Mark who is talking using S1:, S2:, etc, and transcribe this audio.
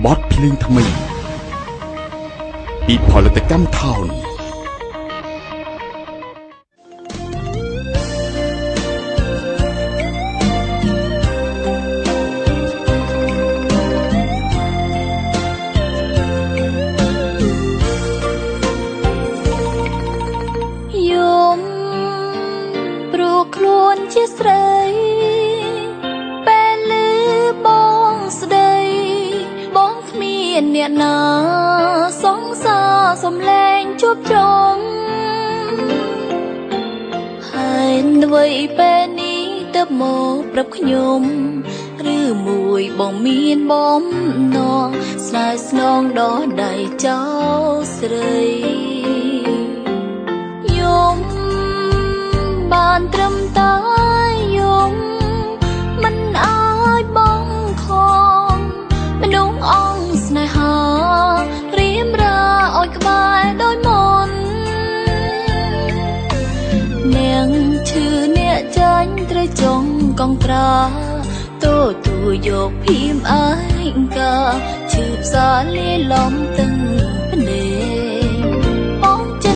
S1: បទភ្លេងថ្មីពីផលិតកម្មថោន
S2: យំព្រោះខ្លួនជាស្រីពេលលឺបងស្ដីបងគ្មានអ្នកណាសង្សារសំឡេងជួបជុំហើយអ្វីពេលនេះទៅមកប្រាប់ខ្ញុំឬមួយបងមានបំណងស្នេហ៍ស្នងដល់ដៃចោលស្រីយំបានត្រឹមតែយំមិនអាចបងខំមនុស្សអង្គស្នេហារៀមរាឲ្យក្បែរដោយមុននាងឈឺអ្នកចាញ់ត្រូវចង់កងត្រាទទួលយកភៀមឯងកាឈឺផ្សាលាយឡំទៅ